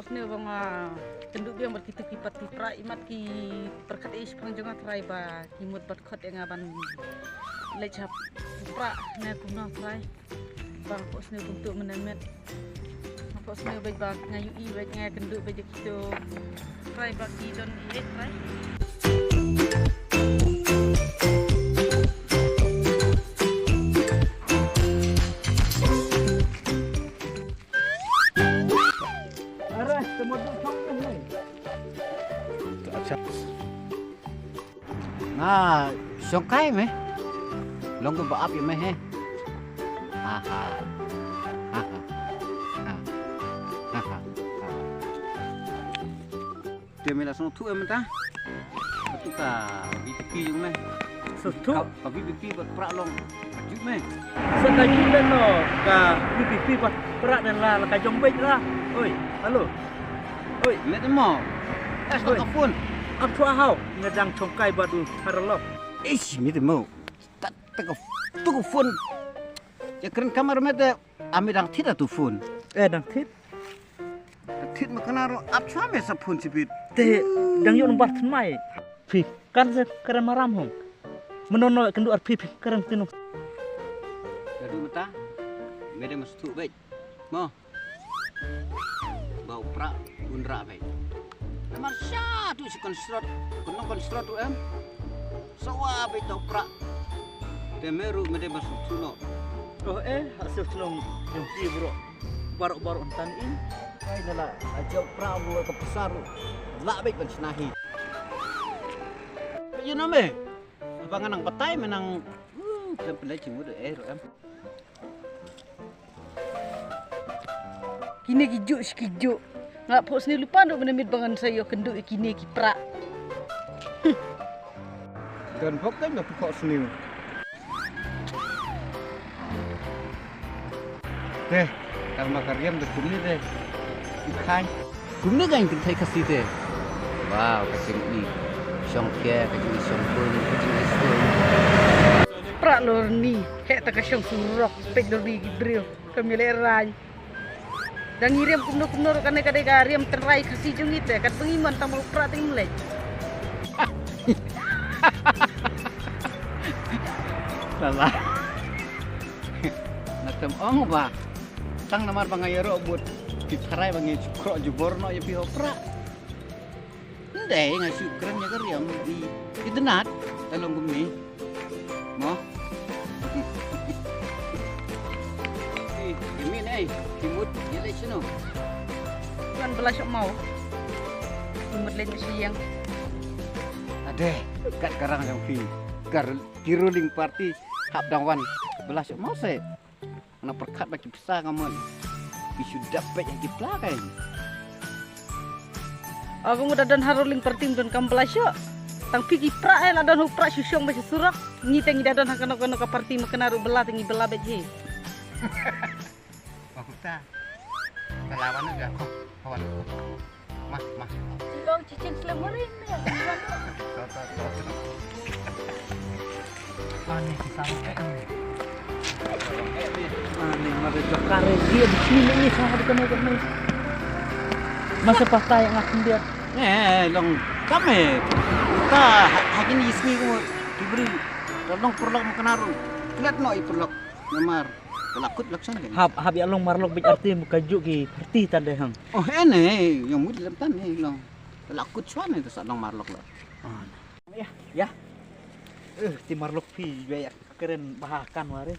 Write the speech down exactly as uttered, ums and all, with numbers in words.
Sniew ba nga kynduh biang bad kito ki parti pra, imat ki pyrkhat ïa i shipang jong nga Trai ba ki mut bad khot ïa nga ban leit sha pra ne kumno Trai. Ba nga pok sniew kumto mynne met. Nga pok sniew bad ba nga ïohi bad nga kynduh bad ïa kito Trai ba ki don ïa Trai. Nga shong kai me. Long ko ba ap ïa me he. Ha ha. Ha ha. Ha ha. Te me la sngewthuh em mynta. Atu ka V P P jong me. Sngewthuh? Ka, ka V P P bad pra long. Ka jut me. Sa ka jut me no. Ka V P P bad pra ne la, la ka jong beit la. Oi, hello. Oi. Me te mo. Eh, oi. Ka phone. Am chwa hau. Nga dang chong kai bad u. Haralok. Ish, me te mo. Tat, tat ka, tu ka phone. Ya kren kamar me te. Ame dang thied atu phone. Eh, dang thied. Thied ma kane ruh ap chwa me sa phone shibit. Te dang ïoh number thymmai. Phi kan se kren maram hong. Mano no kynduh ar phi phi kren tino. Ka dei mynta me dei must thuh beit. Mo. Ba u pra un rah beit. Namar sha tu shi construct, kynnoh construct tu em. Sawa beit u pra. Te me ruh me dei must thuh noh. Oh eh, hasil shnong jong phi bro. Baroh baroh ntan in. Ai nala, aja u pra bro ka pasar. Lah beit ban shna hi. Ïa na me. Ba nga nang batai me nang. Uh, kan pynlait jingmut eh ruh em. Kine ki juk shi ki juk. Nga pok sniew lypa duk mynne miet ba ngan sa ïoh kynduh ïa kine ki pra. Don bok kan ba pok sniew. Te, kar ma ka riam da kumne te. Ki khan. Kumne ka kynthei Khasi te. Wow, ka jingïohi shongkhia, ka jingïohi shongkun, ka jingïohi stung. Pra lorni, heh ta ka shong surok, peit lorni ki briew, ka mele rang. Dang ngi riam kumno kumno ruh kane ka dei ka riam tynrai Khasi jong ngi te, katba ngi mon tang ba u pra te ngim leit. Lala. Nga tem ong ba. Tang namar ba nga ïaroh bad ki tharai ba ngi shu khroh jubor noh ïa phi ha u pra. Ym dei nga shu kren ïa ka riam i, i dnat. Te long kumne. Mo. Ki, ki min ei, ki mut ïa leit shano. Wan bylla sha maw. Ki mut leit sha ïing. Ade, kat ka rang jong phi. Ka ru-, ki ruling party hap dang wan bylla sha maw se. Nga pyrkhat ba ki pisa ka mon. Ki shu dap beit ha ki pla ka. Aba ngut da don ha ruling party ym don kam bylla shuh. Tang phi ki pra eh la don ha u pra shu shong beit sha surok. Ngi te ngi da don ha kano kano ka party ma kane ruh bylla te ngi bylla beit hi. Ba kuta. Ka la wan ga ko. Wan. Mah, mah. Long cicin selem mering ni. Ani, kita. Ani, mari jokare dia di sini ni, sama di kena kena. Masa patah yang aku dia. Eh, long kame. Ta hakin ismi ko kibri. Long perlok makan aru. Lihat no i perlok. Namar. Ka la kut lak shan kan. Hap, hap ïa long marlok bit arti muka juk ki parti tande hang. Oh, ene, ïa mut lem tan ne long. Ka la kut shan ne ta sa long marlok la. Ah. Ïa, ïa. Eh, ti marlok phi ïa keren bahakan ware.